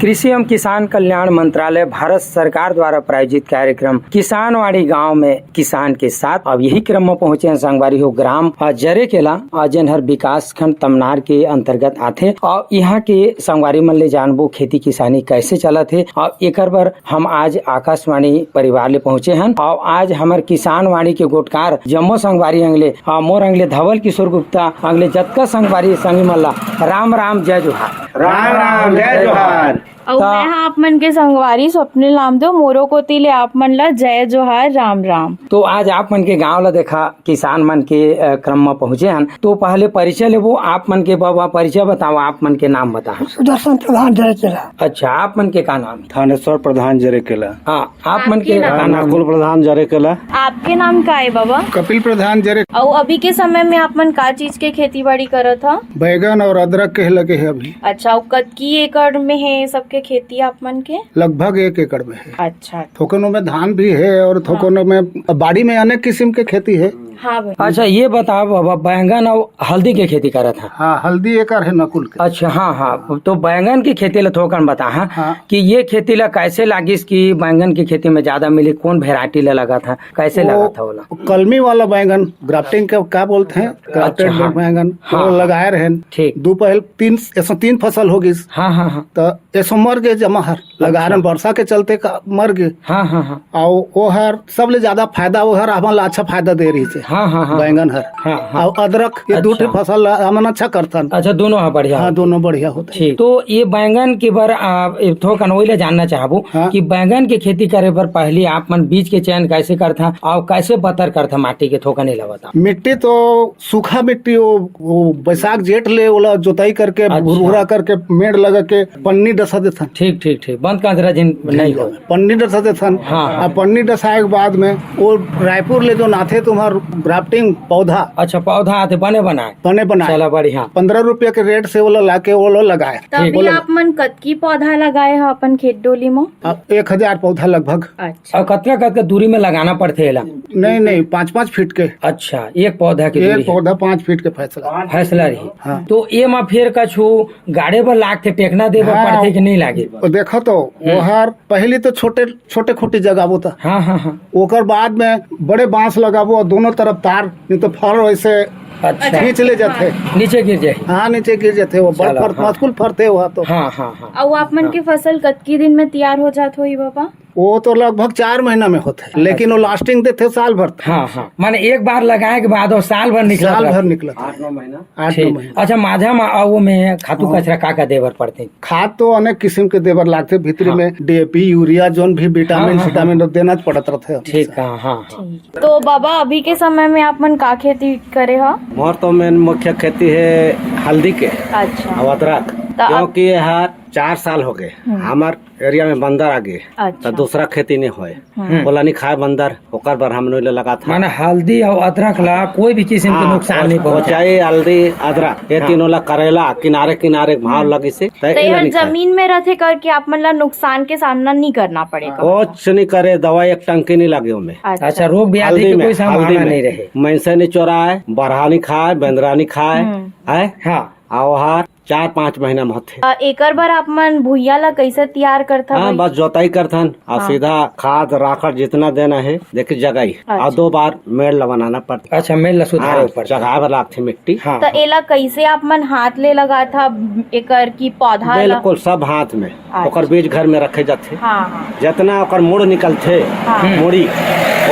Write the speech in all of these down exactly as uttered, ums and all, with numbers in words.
कृषि एवं किसान कल्याण मंत्रालय भारत सरकार द्वारा प्रायोजित कार्यक्रम किसानवाणी गांव में किसान के साथ। अब यही क्रम में पहुंचे हैं संगवारी हो ग्राम, अ, जरेकेला, अ, जेन हर विकास खंड तमनार के अंतर्गत आथे। और यहाँ के संगवारी मन ले जानबो खेती किसानी कैसे चलत हे। और एकर बर हम आज आकाशवाणी परिवार ले पहुंचे हन। और आज हमर किसानवाणी के गोटकार जम्मो संगवारी अंगले, अ, मोर अंगले धवल किशोर गुप्ता अंगले जतका संगवारी संगी मन ला राम राम, जय जोहार। राम राम, जय जोहार। अउ त- मैं हा आप मन के संगवारी स्वप्निल नामदेव, मोरो कोति ले आप मन ला जय जोहार, राम राम। तो आज आप मन के गांव ला देखा, किसान मन के, अ, क्रम म पहुंचे हन। तो पहले परिचय लेबो आप मन के। बाबा, परिचय बताओ, आप मन के नाम बताओ। सुदर्शन प्रधान जरेकेला। अच्छा, आप मन के का नाम हे? थानेश्वर प्रधान जरेकेला। हाँ, आप मन आपके के नाम? का नाम हे? नकुल प्रधान जरेकेला। आपके नाम का हे बाबा? कपिल प्रधान जरे। अउ अभी के समय में आप मन का चीज के खेती बाड़ी करत ह? बैगन और अदरक के लगे हे अभी। अच्छा, अउ कतकी एकड़ में हे सबके खेती आप मन के? लगभग एक एकड़ में हे। अच्छा। थोकनो में धान भी हे और थोकनो में बाड़ी में अनेक किसिम के खेती हे। हाँ भाई। अच्छा, ये बताओ बाबा, बैंगन और हल्दी के खेती करत ह? हाँ, हल्दी एकर हे नकुल के। अच्छा, हाँ, हाँ, तो बैंगन की खेती ला थोकन बता, हाँ, हाँ। कि ये खेती ला कैसे लागिस कि बैंगन की खेती में ज्यादा मिली, कौन variety ला लगात ह, कैसे वो लगात ह ओला? कलमी वाला बैंगन, grafting के का बोलते हैं, grafted अच्छा, हाँ। बैंगन, हाँ, वो हाँ। लगाए रहेन। ठीक। दो पहल तीन, ऐसा तीन फसल हो गिस। हाँ, हाँ, हाँ। तो एसो मर गे जमा हर, लगा अच्छा। रहे बरसा के चलते का मर गे। हाँ, हाँ, हाँ। अउ ओहर सबले ज्यादा फायदा, ओहर हमन ला अच्छा फायदा दे रहिस हे। हाँ, हाँ, हाँ। बैंगन हर। हाँ, हाँ। अउ अदरक, ये दू ठे अच्छा। फसल ला हमन अच्छा करथन। अच्छा, दोनों ह बढ़िया हाँ, होथे। दोनों बढ़िया होथे। ठीक। तो ये बैंगन के बर, आ, एक ठो कनवई ला जानना चाहबो हाँ। कि बैंगन के खेती करे बर पहली आप मन बीज के चयन कैसे करथा अउ कैसे बतर करथा माटी के, थोकन एला बताओ। मिट्टी तो सूखा मिट्टी, वो, वो बैसाख जेठ ले ओला जोताई करके, अच्छा। भुरभुरा करके, मेड़ लगा के पन्नी डसा देथन। ठीक, ठीक, ठीक। बंद कांजरा जिन नहीं हो। पन्नी डसा देथन। हाँ, हाँ। आ पन्नी डसाए के बाद में वो रायपुर ले जोन आथे तुम्हार grafting पौधा। अच्छा, पौधा आथे बने बनाए। बने बनाए। चला बढ़िया। पन्द्रह रुपया के rate से ओला लाके ओला लगाए। तभी ठीक। आप मन कतकी पौधा लगाए हो अपन खेत डोली में? अब एक हजार पौधा लगभग। अच्छा। अउ कतका, कतका दूरी में लगाना पड़थे एला? नहीं, नहीं, पाँच पाँच फीट के। अच्छा, एक पौधा के एक दूरी हे। पौधा पाँच फीट के फैसला। फैसला रही। हाँ। तो एमा फेर कछु गाड़े बर लागथे, टेकना दे बर हाँ। पड़थे कि नहीं लागे? वो देखो तो, हम्म। ओहर पहली तो छोटे, छोटे खूंटी जगाबो त। हाँ, हाँ, हाँ। ओकर बाद में बड़े बांस लगाबो और दोनों तरफ तार, नहीं तो फर वैसे अच्छा। खींच ले जाथे। नीचे गिर जाए। हाँ, नीचे गिर जाथे, वो बड़ चलो, फर-, हाँ। मजकुल फरथे वो तो। हाँ, हाँ, हाँ। अउ आप मन हाँ। के फसल कतकी दिन में तैयार हो जात होही बाबा? वो तो लगभग चार महीना में होथे, लेकिन वो lasting देथे साल भर तक। हाँ, हाँ, माने एक बार लगाए के बाद वो साल भर निकलत साल भर रहथे। निकलत आठ नौ महीना। आठ नौ ठीक। महीना। अच्छा, माझा मा, आ, वो में खातू हाँ। कचरा का का दे बर पड़थे? खाद तो अनेक किसिम के दे बर लागथे, भीतरी हाँ। में डीएपी, यूरिया, जोन भी विटामिन, हाँ, हाँ, विटामिन हाँ। वो देना पड़त रहथे। ठीक, हाँ, हाँ, हाँ। तो बाबा, अभी के समय में आप मन का खेती करे हो? मोर तो main मुख्य खेती हे हल्दी के अच्छा। अउ अदरक, तो अब क्योंकि ये हर चार साल हो गए, हम्म। हमर area में बंदर आ गे, अच्छा। त दूसरा खेती नहीं होए। हम्म। ओला नहीं खाए बंदर, ओकर बर हम नोई ले लगात हन। माने हल्दी अउ अदरक ला कोई भी किसिम के हाँ, नुकसान नहीं पहुंचा। कोचाई, हल्दी, अदरक, ये हाँ। तीनों ला करेला किनारे किनारे भाव हम्म। लगिस हे, त तो एला यार नहीं खाए। जमीन में रहथे करके आप मन ला नुकसान के सामना नहीं करना पड़ेगा। कुछ नहीं करे, दवाई एक टंकी नहीं लगे ओमे। अच्छा। अच्छा, रोग व्याधि हल्दी के में, कोई संभावना हल्दी में। नहीं रहे। मइनसे नहीं चोराए, बरहा नहीं खाए, बेंदरा नहीं खाए, हम्म। है? हाँ। अउ हर चार पाँच महीना में होथे। अ, एकर बर आप मन भुइयां ला कइसे तैयार करथव हाँ, भाई? बस जोताई करथन अउ हाँ। सीधा खाद राखड़ जितना देना हे, देखिए जगाई। अच्छा। अउ दो बार मेड़ ला बनाना पड़थे। अच्छा, मेड़ ला सुधारे हाँ, ऊपर। जगाए बर लागथे मिट्टी। हाँ, त हाँ। एला कइसे आप मन हाथ ले लगाथव एकर की पौधा ला? बिल्कुल, सब हाथ में। अच्छा। ओकर बीज घर में रखे जाथे। हाँ, हाँ। जितना ओकर मुड़ निकलथे, हाँ। मुड़ी,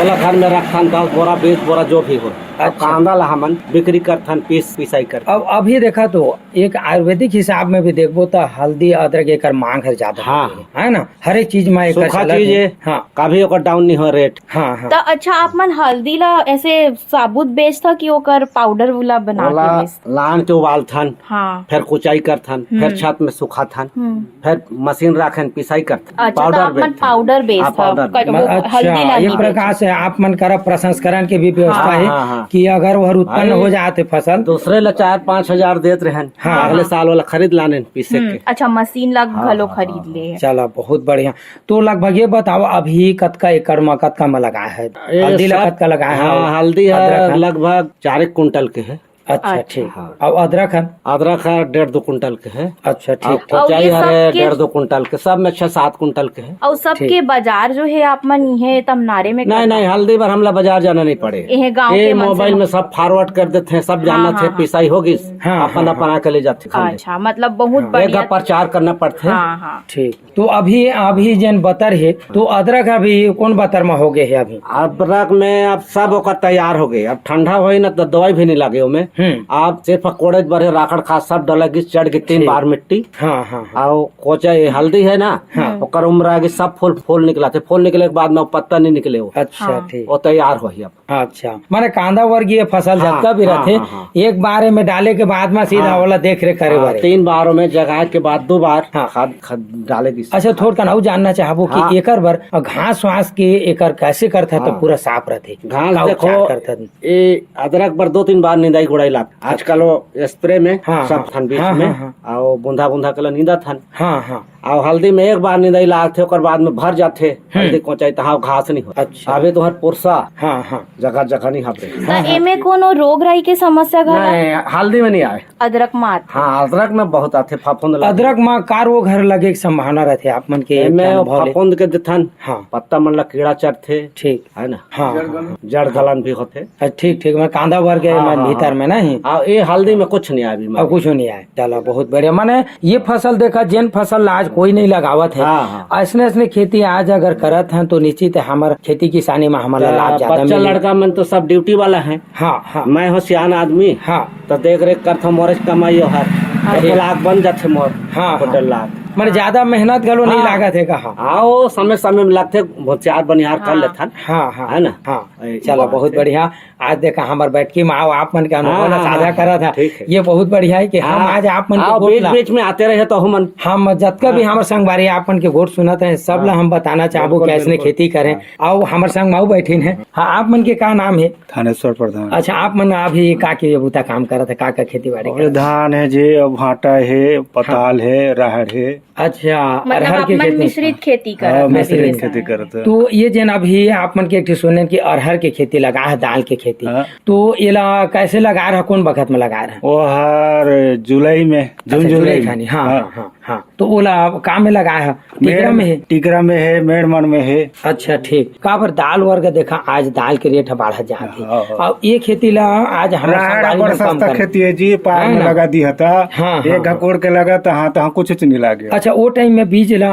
ओला घर में रखथन, दस बोरा, बीस बोरा, जो भी हो। अच्छा। कांदा ला हमन बिक्री करथन, पीस पिसाई करथन। अब अभी देखा तो एक आयुर्वेदिक हिसाब में भी देखबो त हल्दी अदरक एकर मांग हर ज्यादा हाँ। होथे, है ना? हर एक चीज में एकर सूखा चलत चीज हे। हे, हाँ। कभी ओकर down नहीं हो rate। हाँ, हाँ। त अच्छा, आप मन हल्दी ला ऐसे साबुत बेचथव कि ओकर powder वाला बना के ओला बेचथव? लान के उबालथन, हाँ। फिर कुचाई करथन, फिर हम्म। छत में सुखाथन, हम्म। फिर मशीन राखन, पिसाई करथन। अच्छा, तो powder आप मन बेचथन। Powder बेचथव, हाँ, powder। क-, वो अच्छा, हल्दी ला एक नहीं प्रकार बेचथव। से आप मन करा प्रसंस्करण के भी व्यवस्था हाँ, हे हाँ, हाँ। कि अगर वह उत्पन्न भाई, हो जात हे फसल। दूसरे ला चार पाँच हजार देत रहेन, हाँ। अगले साल वाला खरीद लानेन पीसे हम्म, के। अच्छा, मशीन ला हाँ, घलो हाँ, खरीद हाँ, ले। चला, बहुत बढ़िया। तो लगभग ये बताओ, अभी कतका एकड़ में, कतका में लगाए हे? ये हल्दी ला सब, कतका लगाए हे? हाँ, हल्दी हे अदरक हे? लगभग चार एक कुंटल के हे। अच्छा, अच्छा। ठीक। हाँ। अउ अदरक हर? अदरक हर डेढ़ दो कुंटल के है। अच्छा, अउ ठीक, ठीक। कोचाई अउ ये हर सब है के डेढ़ दो कुंटल के, सब में छह सात कुंटल के है। अउ सबके ठीक। बाजार जो है आप मन इहे तमनारे में नहीं, करना? नहीं, हल्दी बर हमला बाजार जाना नहीं पड़े। इहे गाँव ये के मनसे मोबाइल मन में सब फॉरवर्ड कर देथे, सब हाँ, जानत हे, हाँ, हाँ। पिसाई हो गिस, हाँ, अपन हाँ, अपन हाँ। आके ले जाथे खाली। अच्छा, मतलब बहुत हाँ। बढ़िया। एक प्रचार करना पड़थे। हाँ, हाँ। ठीक। तो अभी, अभी जेन बतर हे, तो अदरक अभी कौन बतर में हो गए हे अभी? अदरक में अब सब ओकर तैयार हो गए। अब ठंडा होई ना तो दवाई भी नहीं लागे ओमे। हम्म। अब सिर्फ कोड़े बर हे, राखड़ खाद सब डला गिस, चढ़ गई तीन ठीक। बार मिट्टी। हाँ, हाँ, हाँ। अउ कोचा ये हल्दी है ना, हाँ। ओकर उम्र आ गई, सब फूल, फूल निकलाथे। फूल निकले के बाद में वो पत्ता नहीं निकले वो। अच्छा, हाँ। ठीक। वो तैयार होही अब। अच्छा, माने कांदा वर्गीय फसल हाँ, जतका भी हाँ, रथे, हाँ, हाँ। एक बार में डाले के बाद में सीधा हाँ। ओला देख रेख करे हाँ, बर हे। तीन बार में जगाए के बाद दो बार हाँ। खाद, खाद डाले की। अच्छा, थोड़ कन अउ जानना चाहबो कि हाँ। एकर बर घास वास के एकर कैसे करथे तो हाँ। पूरा साफ रथे? घास का देखो, उपचार करथे? ये अदरक बर दो तीन बार निंदाई गुड़ाई लाग। आजकल वो स्प्रे में हाँ, सब हाँ। थन बीच हाँ, में, हाँ, हाँ। अउ बूंदा बूंदा के ला निंदा थन। हाँ, हाँ। अउ हल्दी में एक बार निंदाई लागथे, ओकर बाद में भर जाथे। हम्म। हल्दी कोचाई तहाँ घास नहीं हो। अच्छा। अभी तुहर पुरसा हाँ, हाँ। जगह जगह नहीं हबे। तो हाँ, हाँ। एमे कोनो रोग राई के समस्या घला? नहीं, हल्दी में नहीं आए। अदरक में आथे? हाँ, अदरक में बहुत आथे, फफूंद लगे। अदरक में का रोग हर लगे के संभावना रहथे आप मन के एमे अनुभव ले? फफूंद के देथन, हाँ। पत्ता मन ला कीड़ा चढ़थे, ठीक। है ना? हाँ, हाँ, हाँ। जड़ गलन भी होथे। अच्छा, ठीक, ठीक, मैं कांदा भर के हाँ, मैं हाँ, भीतर हाँ। में नहीं। हाँ, ये हल्दी में कुछ नहीं आए बीमारी। और कुछ नहीं आए। चलो, बहुत बढ़िया। माने ये फसल देखा, जेन फसल ला आज कोई नहीं लगावत है, हाँ, हाँ। ऐसने, ऐसने खेती आज अगर करत हैं तो निश्चित है हमर खेती किसानी में हमला त लाभ ज्यादा बच्चा मिले। लड़का मन तो सब ड्यूटी वाला है। हाँ, हाँ। मैं हो सियान आदमी। हाँ। तो देख रेख करथो, मोरे कमाई हो हर। हाँ। एक लाख बन जाथे मोर। हाँ, हाँ। डेढ़ लाख। माने ज्यादा मेहनत घलो नहीं हाँ। लागत है कहा? आओ, समय, समय में लगथे, भोचार बनिहार कर हाँ। लेथन। हाँ, हाँ। है ना? हाँ। ए, चलो, बात बहुत है। बढ़िया। आज देखा हमर बैठकी में आओ, आप मन के अनुभव हाँ, ला हाँ, साझा हाँ, करत हा। ठीक है। ये बहुत बढ़िया है कि हम हाँ, आज आप मन के आओ, गोठ बीच, ला बीच में आते रहे तो हमन हम जतका भी हाँ। हमर संगवारी आप मन के गोठ सुनत रहे, सब ला हाँ। हम बताना चाहबो बिल्कुल, कि ऐसने बिल्कुल। खेती करें। हाँ। आओ, हमर संग में आओ बैठिन है। हाँ, आप मन के का नाम है? थानेश्वर प्रधान। अच्छा, आप मन अभी का के बुता काम करत है, का का खेती बाड़ी और करत है? धान है जी, अब भाटा है, पताल हाँ। है, राहड़ है। अच्छा, मतलब अरहर आप के मन खेती? मिश्रित खेती हाँ, करत है मिश्रित अभी। खेती करत है। तो ये जेन अभी आप मन के एक ठे सुनेन कि अरहर के खेती लगा है, दाल के खेती, हाँ। तो एला कैसे लगा रहा, कौन बखत में लगा रहा? वो हर जुलाई में, जून अच्छा, जुलाई जुलाई में। खानी, हाँ, हाँ। हाँ, हाँ, हाँ। तो ओला का में लगा है? टीकरा मेड़ में है? टीकरा में है, मेड़ मन में है। अच्छा, ठीक। काबर दाल वर्ग देखा, आज दाल के रेट ह बाढ़त जात हे। हाँ, हाँ। अउ ये खेती ला आज हमर राहड़ संगवारी बड़ मन कम सस्ता कर खेती है जी, पार है में ना? लगा दी हता। हाँ, हाँ, एक हाँ। घकोड़ के लगा त हाँ, त हाँ, कुछ नहीं लागे। अच्छा, वो टाइम में बीज ला,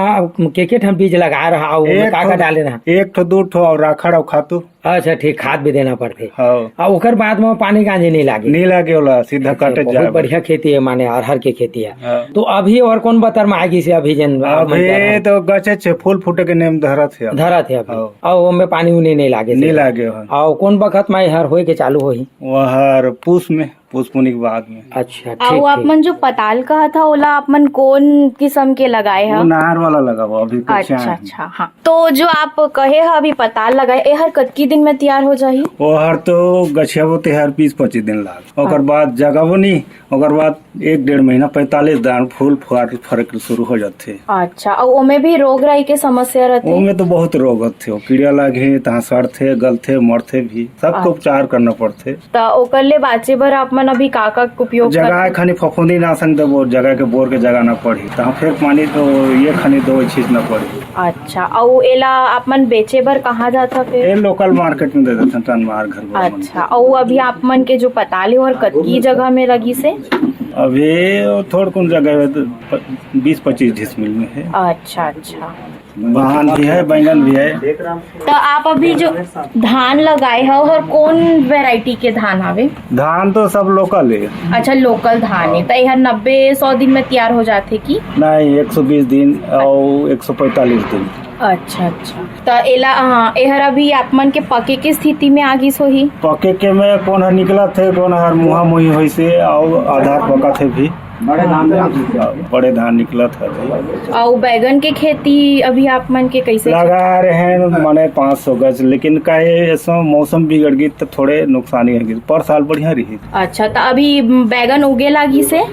के के ठन बीज लगा रहा, अउ ओमे एक का का ठो, डाले रहा? एक ठो, दू ठो अउ राखड़ अउ खातू। अच्छा, ठीक, खाद भी देना पड़थे। हाँ। अउ ओकर बाद में पानी कांजी नहीं लागे? नहीं लागे ओला, सीधा अच्छा, काटे बहुत जाए। बढ़िया खेती है, माने अरहर के खेती है। हाँ। तो अभी और कौन बतर में आ गिस हे अभी जेन आप मन के अभी अरहर? तो गछे छे, फूल फूटे के नेम धरत है। धरत है अभी। हाँ। अउ ओमे पानी उनी नहीं लागे नहीं से? लागे हो। अउ कौन बखत में हर होए के चालू होही? वो हर पूस में, पूस पुनी के बाद में। अच्छा, अउ ठीक, आप ठीक। मन जो पताल कहा था, ओला आप मन कौन किसम के लगाए वो हा? नार वाला लगाबो, अभी कच्चा अच्छा, है। अच्छा, हाँ। तो जो आप कहे हा अभी पताल लगाए, एहर कतकी दिन में तैयार हो जाही? ओहर तो गछियाबो तेहर बीस पच्चीस दिन लाग, ओकर हाँ। बाद जगाबो नहीं, ओकर बाद एक डेढ़ महीना पैंतालीस दिन फूल फुआर फरक शुरू हो जाथे। अच्छा, अउ ओमे भी रोग राई के समस्या रहथे? ओमे तो बहुत रोग होथे, वो कीड़ा लागे, तहाँ सड़थे, गलथे, मरथे भी, सबको अच्छा। उपचार करना पड़थे। त ओकर ले बाँचे बर आप मन अभी का-का उपयोग जगह करथव? खानी फफूंदी नाशक देबो, जगह के बोर के जगह ना पड़ही, तहाँ फेर पानी तो ये खानी दो छींच ना पड़ही। अच्छा, अउ एला आप मन बेचे बर कहाँ जाथव फेर? ये लोकल मार्केट में दे देथन, टन मार घर बर मन अच्छा, के। अउ अभी आप मन के जो पताल हे, ओहर कतकी जगह में लगिस हे? अभी थोड़ कौन जगह है, तो प-, बीस पच्चीस डिसमिल में है। अच्छा, अच्छा। भान भी है, बैंगन भी है। त आप अभी जो धान लगाए हव, ओहर कौन वैरायटी के धान हवे? धान तो सब लोकल है। अच्छा, लोकल धान है। हाँ। त एहर नब्बे सौ दिन में तैयार हो जाथे कि? नहीं, एक सौ बीस दिन अउ एक सौ पैंतालीस दिन। अच्छा, अच्छा। त एला, हाँ, एहर अभी आप मन के पके के स्थिति में आ गिस होही? पके के में कोन हर निकलत हे, कोन हर मुहा मुही होइस हे, अउ आधा पकत हे भी। बड़े धान निकलत हे। अउ बैगन के खेती अभी आप मन के कैसे चल- लगा रहे हैं, माने पाँच सौ गज, लेकिन काहे ऐसा मौसम बिगड़ गई तो थोड़े नुकसानी हो गई। पर साल बढ़िया रही। अच्छा, तो अभी बैगन उगे लागी से?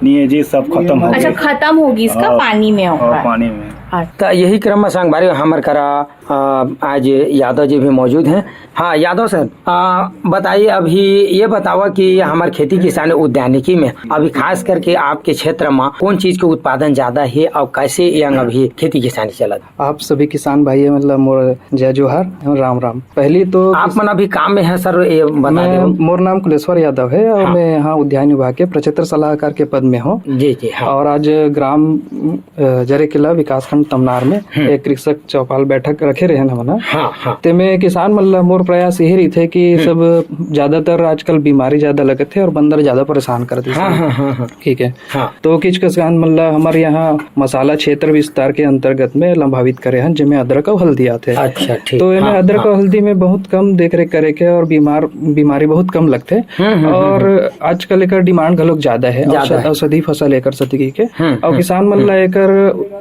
नहीं है जी, सब खत्म हो अच्छा, गए। खत्म हो गई इसका हाँ। पानी में हाँ, होगा। पानी में। अच्छा। त यही क्रम में संगवारी हमर करा, अ, आज यादव जी भी मौजूद हैं। हाँ, यादव सर, अ, बताइए, अभी ये बतावा कि हमर खेती किसानी उद्यानिकी में अभी खास करके आपके क्षेत्र में कौन चीज के उत्पादन ज्यादा हे और कैसे यंग अभी खेती किसानी चलत? आप सभी किसान भाई मन ला मोर जय जोहार एवं राम राम। पहली तो आप किस- मन अभी काम में हैं सर, ये बता मैं, दें। मोर नाम कुलेश्वर यादव है और हाँ। मैं यहाँ उद्यान विभाग के प्रक्षेत्र सलाहकार के पद में हूँ। जी, जी, हाँ। और आज ग्राम अ, जरेकेला विकासखंड तमनार में हम्म। एक कृषक चौपाल बैठक रखे रहे हमन ह। हाँ, हाँ। तेमे किसान मन ला मोर प्रयास यही रहिथे कि हम्म। सब ज्यादातर आजकल बीमारी ज्यादा लगत हे और बंदर ज्यादा परेशान कर देथे। हाँ, हाँ, हाँ, हाँ। ठीक है। हाँ। तो किछ किसान मन ला हमर यहाँ मसाला क्षेत्र विस्तार के अंतर्गत में लंबावित करे हन, जेमे अदरक और हल्दी आथे। अच्छा, ठीक। तो एमे हाँ, अदरक हाँ। और हल्दी में बहुत कम देख रेख करे के और बीमार, बीमारी बहुत कम लगथे। हम्म, हम्म, और हम्म। आजकल एकर डिमांड घलोक ज्यादा है, ज्यादा औषध-, है। औषधि फसल एकर सती के। हम्म, और हम्म, किसान मन हम्म। ला एकर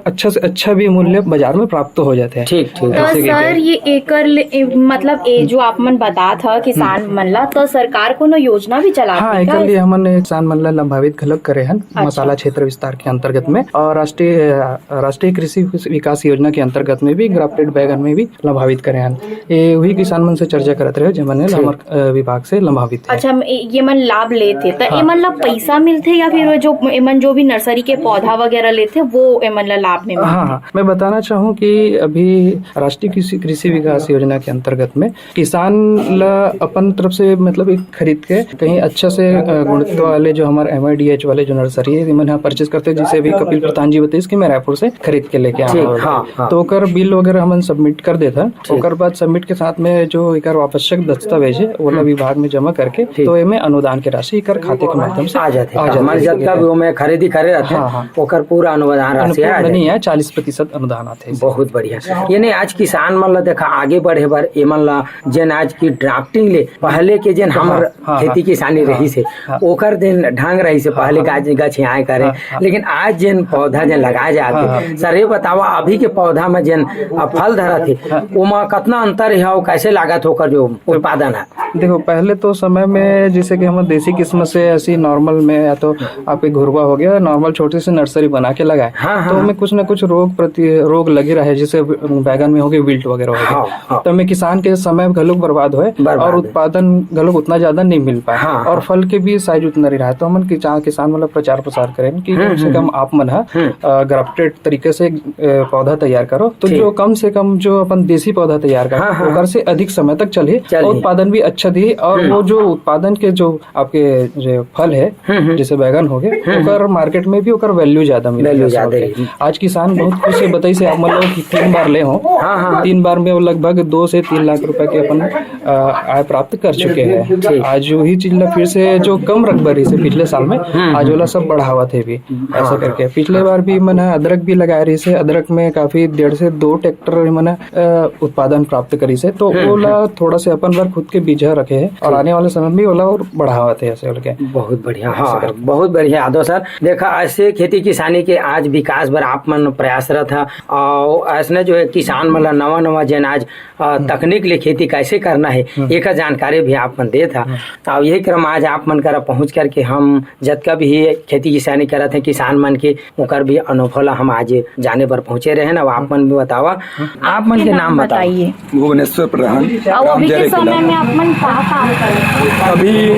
अच्छा से अच्छा भी मूल्य बाजार में प्राप्त हो जाथे। ठीक, ठीक। तो ऐसे के सर, के। ये एकर ले, ए, मतलब, ए, जो आप मन बतात ह किसान हम्म। मन ला, तो सरकार कोनो योजना भी चलाथे हाँ, का? एकर लिए हमन किसान मन ला लाभान्वित घलोक करे हन, अच्छा। मसाला क्षेत्र विस्तार के अंतर्गत में, और राष्ट्रीय, अ, राष्ट्रीय कृषि विकास योजना के अंतर्गत में भी ग्राफ्टेड बैगन में भी लाभान्वित करे हन। ये वही किसान मन से चर्चा करत रहे, जेमन हे ठीक। हमर, अ, विभाग से लाभान्वित हे। अच्छा, ये मन लाभ लेथे, त हाँ। एमन ला पैसा मिलथे या फिर वो जो एमन जो भी नर्सरी के पौधा वगैरह लेथे, वो एमन ला लाभ में मिलथे? हाँ, हाँ। मैं बताना चाहूँ कि अभी राष्ट्रीय कृषि, कृषि विकास योजना के अंतर्गत में किसान ला अपन तरफ से, मतलब, एक खरीद के कहीं अच्छा से, अ, गुणवत्ता वाले जो हमारे एम आई डी एच वाले जो नर्सरी है, इमन यहाँ परचेज करथे, जिसे अभी कपिल प्रधान जी बताइस कि मैं रायपुर से खरीद के लेके आया ठीक, हूँ। हाँ, हाँ। तो ओकर बिल वगैरह हमन सबमिट कर देथन। ठीक। ओकर बाद सबमिट के साथ में जो एकर आवश्यक दस्तावेज है, ओला हम्म। विभाग में जमा करके, ठीक। तो एमे अनुदान के राशि एकर खाते के माध्यम से आ जाथे। आ जाथे। हमारे जब तक वो में खरीदी करे रहथे, हाँ, हाँ। ओकर पूरा अनुदान राशि आ अनुपूर्ण जाथे। नहीं है, चालीस प्रतिशत अनुदान आथे। बहुत बढ़िया। ये नहीं, आज किसान मन ला देखा आगे बढ़े बर, एमन ला जेन आज की ड्राफ्टिंग ले पहले के जेन हाँ, हमर हाँ, खेती हाँ, किसानी हाँ, रहिस हे, हाँ। ओकर दिन ढंग रहिस हे, हाँ, पहले हाँ। गाछ, गछियाए करे, हाँ, हाँ। लेकिन आज जेन पौधा जेन लगाए जात हे, हाँ, हाँ। सर, ये बतावा, अभी के पौधा में जेन, अ, फल धरत हे, हाँ। ओमा कतना अंतर हे अउ कैसे लागत हे ओकर जो उत्पादन हे? देखो, पहले तो समय में जैसे कि हम देसी किस्म से ऐसी नॉर्मल में या तो आपके घुरवा हो गया, नॉर्मल छोटी सी नर्सरी बना के लगाए, हाँ, हाँ, तो हाँ। हमें कुछ ना कुछ रोग प्रति, रोग लगे रहे, जैसे बैगन में हो गए, विल्ट वगैरह हो गया। हाँ, हाँ। तो हमें किसान के समय घलोक बर्बाद होए बर्बाद और होए। उत्पादन घलोक उतना ज्यादा नहीं मिल पाए हाँ, और हाँ। फल के भी साइज उतना नहीं रहा। तो हमन किसान, किसान मतलब प्रचार प्रसार करें कि हम्म, कम से हम्म, कम हम्म। आप मन ह, हम्म। अ, ग्राफ्टेड तरीके से, अ, पौधा तैयार करो, तो ठीक। जो कम से कम जो अपन देसी पौधा तैयार करो, हाँ, हाँ, ओकर हाँ। से अधिक समय तक चलही चलही। और उत्पादन भी अच्छा दिही और हम्म। वो जो उत्पादन के जो आपके जो फल है, हम्म, हम्म। जैसे बैगन हो गए, हम्म, हम्म। ओकर मार्केट में भी ओकर वैल्यू ज्यादा मिले वैल्यू ज्यादा रही। आज किसान बहुत खुश है, बताइस आप, मतलब, कि तीन बार ले हो, हाँ, हाँ, हाँ। तीन बार में वो लगभग दो से तीन लाख रुपए के अपन, अ, आय प्राप्त कर चुके हैं। ठीक। आज वही चीज ला फिर से जो कम रकबा रहिस हे पिछले साल में, हम्म, आज हम्म। ओला सब बढ़ावत हे भी, हाँ, ऐसा हाँ। करके। पिछले बार भी मन ह अदरक भी लगाए रहिस हे, अदरक में काफी डेढ़ से दो ट्रैक्टर मन ह, अ, उत्पादन प्राप्त करिस हे, तो हम्म, ओला हम्म। थोड़ा से अपन बर खुद के बीजा रखे हे और ठीक। आने वाले समय में ओला और बढ़ावत हे, ऐसे करके। बहुत बढ़िया, ऐसे हाँ, करके। बहुत बढ़िया यादव सर। देखा, ऐसे खेती किसानी के आज विकास बर आप मन प्रयासरत ह, और ऐसने जो है किसान मन ला नवा नवा जेन आज, अ, हम्म। तकनीक ले खेती कैसे करना है, हम्म। एकर जानकारी भी आप मन देत ह। हम्म। और यही क्रम आज आप मन करा पहुँच करके हम जतका भी खेती किसानी करत हैं किसान मन के, ओकर भी अनुभव ला हम आज जाने बर पहुँचे रहे ना। आप मन भी बतावा, हम्म। आप मन के नाम बतावा। बताइए। भुवनेश्वर प्रधान, अउ अभी के समय में आप मन का काम करत हव? अभी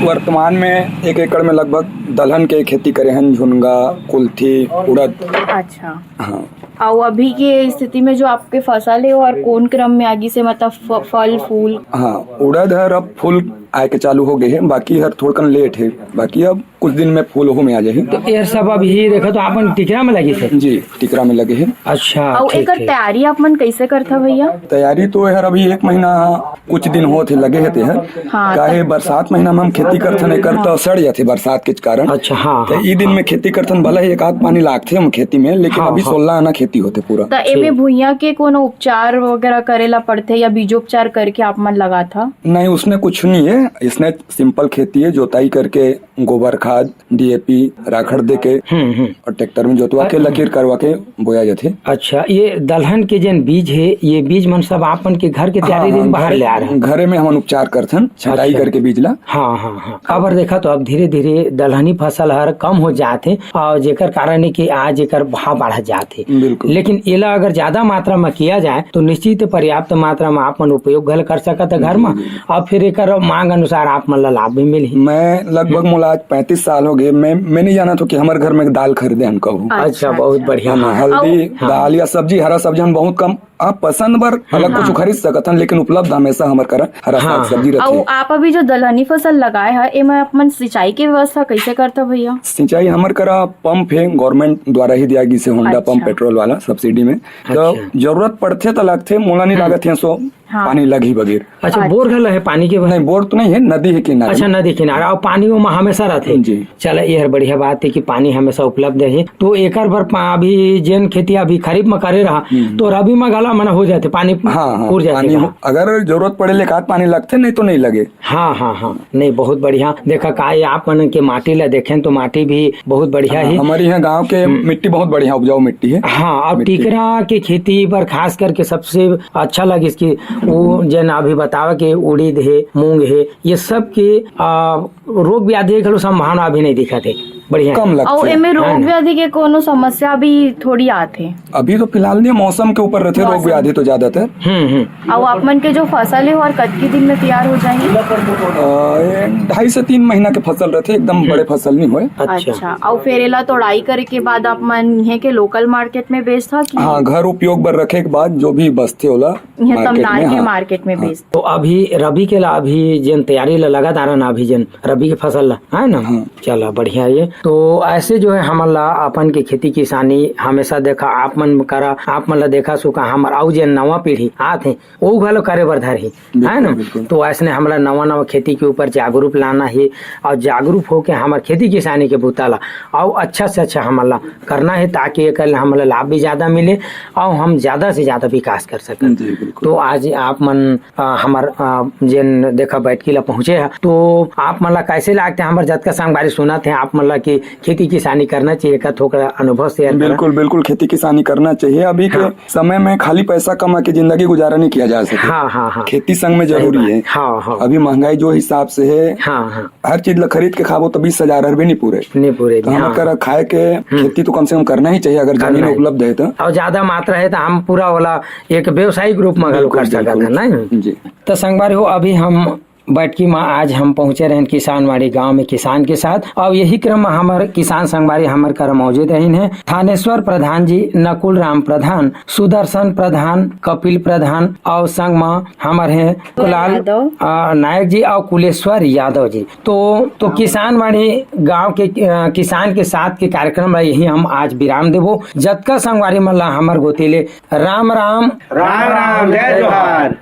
वर्तमान में एक एकड़ में लगभग दलहन के खेती करे हन, झुनगा, कुल्थी, उड़द। अच्छा। हाँ। अउ अभी के स्थिति में जो आपके फसल हे, और कोन क्रम में आगे से, मतलब, फ-, फल, फूल? हाँ, उड़द हर अब फूल आए के चालू हो गए हे, बाकी हर थोड़कन लेट हे, बाकी अब कुछ दिन में फूल ओहू में आ जाही। तो ये सब अभी देखो तो आप मन टिकरा में लगे थे? जी, टिकरा में लगे हे। अच्छा, अउ ठीक, एकर ठीक। तैयारी आप मन कैसे करथा भैया? तैयारी तो यार अभी एक महीना कुछ दिन होत हे लगे हे तेहर। हाँ, काहे तो बरसात महीना में हम खेती करथन, एकर तो सड़ जाथे बरसात के कारण। अच्छा, हाँ, तो हाँ, ई दिन हाँ। में खेती करथन, भला ही एक आध पानी लागथे हम खेती में, लेकिन हाँ, अभी हाँ। सोलह आना खेती होथे पूरा। तो एमे ठीक। भुइयां के कोनो उपचार वगैरह करे ला पड़थे या बीजोपचार करके आप मन लगाथा? नहीं, उसने कुछ नहीं है, इसने सिंपल खेती है, जोताई करके गोबर खाद, डीएपी, राखड़ दे के हम्म, हम्म। और ट्रैक्टर में जोतवा के, लकीर करवा के बोया जाथे। अच्छा, ये दलहन के जेन बीज हे, ये बीज मन सब आप मन के घर के तैयारी हाँ, हाँ, बाहर घर, ले आ रहे हैं? घरे में हमन उपचार करथन, छटाई अच्छा। करके बीज ला। हाँ, हाँ, हाँ। काबर देखा तो अब धीरे-धीरे दलहनी फसल हर कम हो जात हे और जेकर कारण हे कि आज एकर भाव बढ़ जात हे। बिल्कुल। लेकिन एला अगर ज्यादा मात्रा में किया जाए तो निश्चित पर्याप्त मात्रा में आप मन उपयोग घल कर सकत हे घर में जी, जी। और फिर एकर मांग अनुसार आप मन ला लाभ भी मिलही। मैं लगभग हम्म। मोला आज पैंतीस साल हो गए, मैं, मैं नहीं जानत हों कि हमर घर में दाल खरीदे हन कहूँ। अच्छा, अच्छा, बहुत अच्छा। बढ़िया। हाँ, हाँ। हल्दी, और हाँ। दाल या सब्जी, हरा सब्जी हम बहुत कम, हाँ, पसंद बर अलग हाँ। कुछ खरीद सकत हन, लेकिन उपलब्ध हमेशा हमर करा हरा हाँ, साग सब्जी हाँ। रथे। अउ आप अभी जो दलहनी फसल लगाए ह, एमा आप मन सिंचाई के व्यवस्था कैसे करता भैया? सिंचाई हमर करा पंप हे, गवर्नमेंट द्वारा ही दिया गिस हे, होंडा अच्छा। पंप, पेट्रोल वाला सब्सिडी में। तो अच्छा। जरूरत पड़थे त लगथे, मोला नहीं हम्म। लागत हे सो हाँ। पानी लगही बगैर। अच्छा, अच्छा। बोर घला हे पानी के बर? नहीं, बोर तो नहीं है, नदी है किनारे अच्छा, में। नदी किनारे। और पानी ओमा हमेशा रहथे? जी। चला, ये हर बढ़िया बात है कि पानी हमेशा उपलब्ध है। तो एकर बर पा-, अभी जेन खेती अभी खरीफ में करे रहा, हम्म। तो रबी में घला मन हो जाथे, पानी हाँ, हाँ, पूर जाथे पानी का? हो-, अगर जरूरत पड़े ले एकाध पानी लगथे, नहीं तो नहीं लगे। हाँ, हाँ, हाँ, नहीं, बहुत बढ़िया। देखा का, ये आप मन के माटी ला देखें तो माटी भी बहुत बढ़िया हाँ, है। हमारे यहाँ गांव के हम्म। मिट्टी बहुत बढ़िया, उपजाऊ मिट्टी है। हाँ, और मिट्टी। टिकरा के खेती पर खास करके सबसे अच्छा लगिस कि वो जेन अभी बतावा कि उड़ीद है, मूंग है, ये सब के, आ, रोग व्याधि के घलो संभावना अभी नहीं दिखत हे। बढ़िया कम हे। लगथे। अउ एमे रोग है ना? व्याधि के कोनो समस्या भी थोड़ी आथे? अभी तो फिलहाल नहीं, मौसम के ऊपर रहथे रोग मौसम। व्याधि तो ज्यादातर। हम्म, हम्म। अउ आप मन के जो फसल हे, ओहर कतकी दिन में तैयार हो जाही? अ, ये ढाई से तीन महीना के फसल रहथे, एकदम हम्म। बड़े फसल नहीं होए। अच्छा। अच्छा, अउ फिर एला तोड़ाई करे के बाद आप मन इहें के लोकल मार्केट में बेचथा कि? हाँ, घर उपयोग बर रखे के बाद जो भी बचथे ओला इहें मार्केट तमनार में, के हाँ। मार्केट में हाँ। बेचथा। तो अभी रबी के ला, अभी जेन तैयारी ला लगातार ना, अभी जेन रबी के फसल ला, है ना? हाँ। चला, बढ़िया ये। तो ऐसे जो है हमन ला अपन के खेती किसानी हमेशा देखा, आप मन करा, आप मन ला देखा सुखा हमर अउ जेन नवा पीढ़ी आत हे, वो घलो करे बर धरही, बिल्कुल, है ना? बिल्कुल। तो ऐसने हमला नवा नवा खेती के ऊपर जागरूक लाना हे और जागरूक होके हमर खेती किसानी के बुता ला अउ अच्छा से अच्छा हमन ला करना हे, ताकि एकर ले हमन ला लाभ भी ज्यादा मिले और हम ज्यादा से ज्यादा विकास कर सकन। जी, बिल्कुल। तो आज आप मन, अ, हमर, अ, जेन देखा बैठकी ला पहुंचे ह, तो आप मन ला कैसे लागथे? हमर जतका संगवारी सुनत हे, आप मन ला कि खेती किसानी करना चाहिए, का थोड़ा अनुभव शेयर करा। बिल्कुल, बिल्कुल, खेती किसानी करना चाहिए। अभी के हाँ। समय में खाली पैसा कमा के जिंदगी गुजारा नहीं किया जा सकता। हाँ, हाँ, हाँ। खेती संग में सही जरूरी बात। है। हाँ, हाँ। अभी महंगाई जो हिसाब से है, हाँ, हाँ। हर चीज ला खरीद के खाबो तो बीस हजार हर भी नहीं पूरे। नहीं पूरे, तो हाँ। हमर करा खाए के हम्म। खेती तो कम से कम करना ही चाहिए, अगर करना जमीन ही। उपलब्ध है तो। और ज्यादा मात्रा है तो हम पूरा वाला एक व्यावसायिक रूप में घलो बिल्कुल, कर सकत बिल्कुल। है, नहीं? जी। तो संगवारी हो, अभी हम बैठकी में आज हम पहुंचे रहेन किसानवाड़ी गांव में किसान के साथ। और यही क्रम में हमर किसान संगवारी हमर करा मौजूद रहिन हे थानेश्वर प्रधान जी, नकुल राम प्रधान, सुदर्शन प्रधान, कपिल प्रधान और संग में हमर हे कुलाल यादव। अ, नायक जी और कुलेश्वर यादव जी। तो, तो किसानवाड़ी गांव के, अ, किसान के साथ के कार्यक्रम ला यही हम आज विराम देबो। जतका संगवारी मन ला हमर गोती ले राम राम। राम राम, जय जोहार।